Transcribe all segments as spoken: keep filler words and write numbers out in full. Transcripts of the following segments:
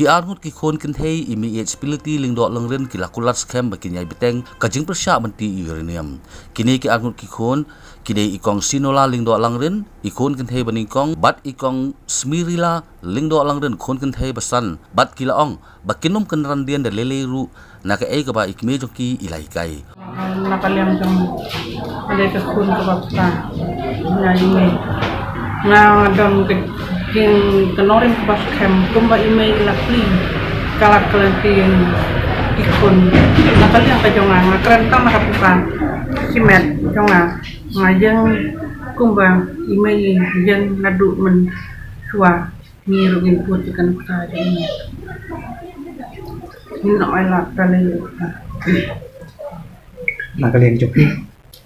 Ki arngut ki khun kynthei i Meiieid Pility Lyngdoh Langrin ki la kular skhem ba kin ïai bteng ka jingpyrshah ban tih ïa uranium. Kine ki arngut ki khun ki dei i Kong Sinola Lyngdoh Langrin, i khun kynthei ba nyngkong, bad i Kong Smirila Lyngdoh Langrin, khun kynthei ba san, bad ki la ong ba kin ym kynran dien da lei lei ruh na kaei kaba i kmie jong ki i la hikai. Na ka liang jong nga, ka dei ka khun kaba pyrshah, nga i mei. Nga don ka jing ka nongrim kaba skhem kumba i mei i la plie, ka la kren plie ïa i khun. Na ka liang ka jong nga, nga kren tang na ka pyrshah shimet jong nga, nga ïeng kumba i mei i ïeng naduh mynshuwa. Ngi ruh ngin kut ïa ka nuksa jong ngi. Ngin ong ai lad ta lei. Na ka liang jong phi?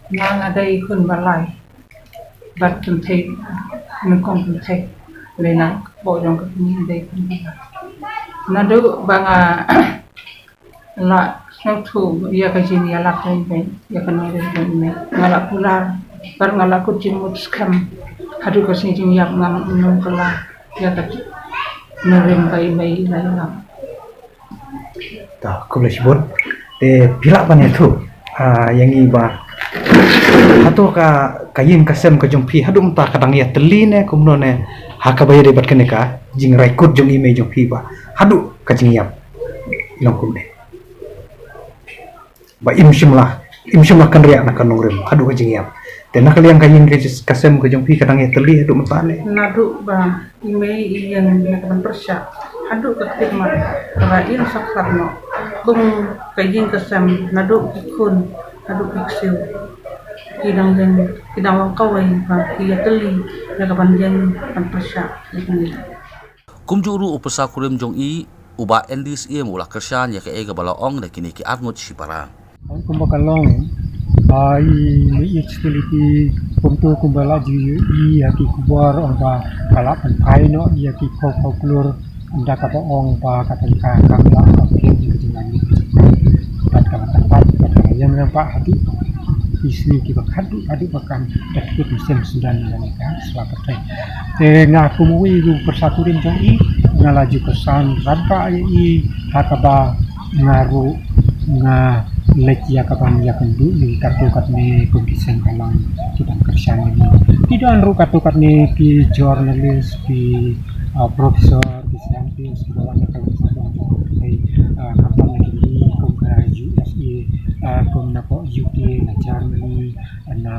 Nga nga dei khun ba lai. Bad kynthei, nyngkong kynthei. Lei na ka pok jong ka kmie dei khun ba lai. Naduh ba nga la sngewthuh ïa ka jingïalap jong i mei, ïa ka nongrim jong i mei, nga la kular bad nga la kut jingmut skhem haduh ka sngi jingïap, ngam nym kylla ïa ka nongrim ba i mei i la ïalap. Ta, khublei shibun. Te phi lah ban ïathuh, ah, ïa ngi ba hato ka, ka ïing ka sem ka jong phi haduh mynta ka dang ïatylli ne kumno ne, ha kaba ïadei bad kane ka jingrai kut jong i mei jong phi ba haduh ka jingïap i long kumne? Ba im shym la, im shym la kynriah na ka nongrim haduh ka jingïap. Te na ka liang ka ïing ka jis-, ka sem ka jong phi ka dang ïatylli haduh mynta ne? Naduh ba i mei i ïeng na ka ban pyrshah haduh ka khlieh mat, ka la im saphriang noh. Kum ka ïing ka sem, naduh ki khun haduh ki ksiew, ki dang ïeng, ki dang long kawei ba ki ïatylli na ka ban ïeng ban pyrshah ïa kane. Kumjuh ruh u pyrsa kurim jong i, u Bah Andy Syiem, u la kyrshan ïa kaei kaba la ong da kine ki arngut shipara. Kumba ka long, ah, i Meiieid Pility, kumto kumba la ju ïohi ha ki khubor, ong ba ka la pynphai noh ïa ki khaw khaw klur, ynda kaba ong ba ka tyngka kam la ka kit ïa ka jingaiñ. Bad ka la kyrpad, bad ka la ïeng rangbah haduh ki sngi kiba khatduh, haduh ba kan da kut mynsiem sdang ïa kane ka sla pyrthei. Te nga kum uwei u pyrsa kurim jong i, nga la ju kyrshan rangbah ïa i ha kaba nga ruh nga leit ïa ka ban ïakynduh ïa katto katne kum ki seng balang ki ban kyrshan ïa ngi. Ki don ruh katto katne ki journalist, ki, ah, professor, ki scientist kiba wan na ka liang sdang jong ka pyrthei, ah, khamtam na ki ri kum ka U S A, ah, kum na ka U K, na Germany, na,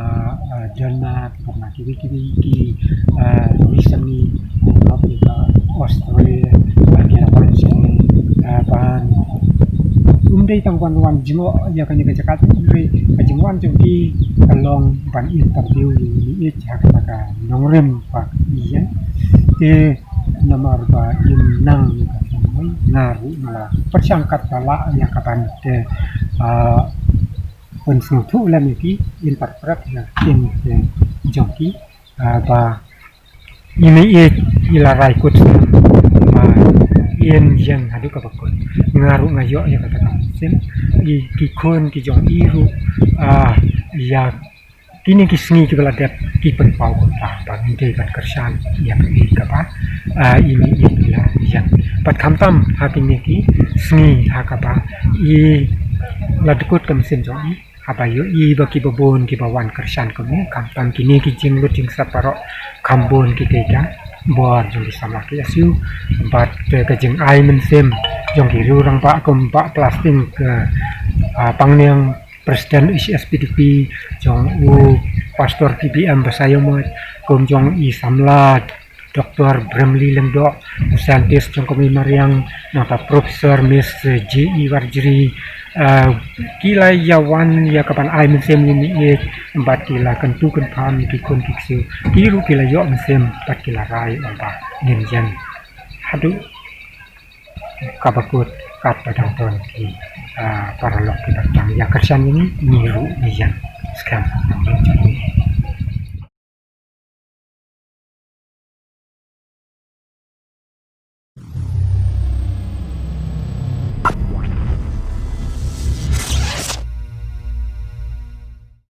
ah, Denmark, bad na kiwei kiwei ki, ah, recently, ah, ka Australia, ah, ki la wan sha, ah, ban, ym dei tang ban wan jngoh ïa kane ka jaka, hynrei ka jingwan jong ki ka long ban interview ïa i ha kata ka nongrim ba i ïeng. Te namar ba im nang ïa ka jingwan, nga ruh nga la pyrshang katba lah ïa ka ban te, ah, pynsngewthuh lem ïa ki, interpret ïa ki ktien jong ki, ah, ba i Meiieid i la rai kut, ah, in ïeng haduh kaba kut. Nga ruh nga ïoh ïa kata ka mynsiem. I, ki khun ki jong i ruh, ah, ïa kine ki sngi kiba la dep ki pynpaw kumta ba ngi dei ban kyrshan ïa kaei kaba, ah, i Meiieid i la ïeng. Bad khamtam ha kine ki sngi ha kaba i la dkut ka mynsiem jong i, haba ïohi ba kiba bun kiba wan kyrshan kumne, khamtam kine ki jinglut jingsep baroh, kham bun ki dei ka bor jong ki samla K S U. Bad, eh, ka jingai mynsiem jong ki riew rangbah kum Bah Plasting ka, ah, Pangniang, President H S P D P, jong u Pastor T B M Basaiawmoit, kum jong i samla Doctor Bramley Lyngdoh, u scientist jong ka Mei Mariang, nangta Professor Miss J E Warjri, eh, ki la ïa wan ïa ka ban ai mynsiem ïa i Meiieid, bad ki la kyntu kynpham ïa ki khun ki ksiew, ki ruh ki la ïoh mynsiem, bad ki la rai ong ba ngin ïeng haduh kaba kut katba dang don ki, ah, paralok kiba dang ïa kyrshan ïa ngi, ngi ruh ngi ïeng skhem.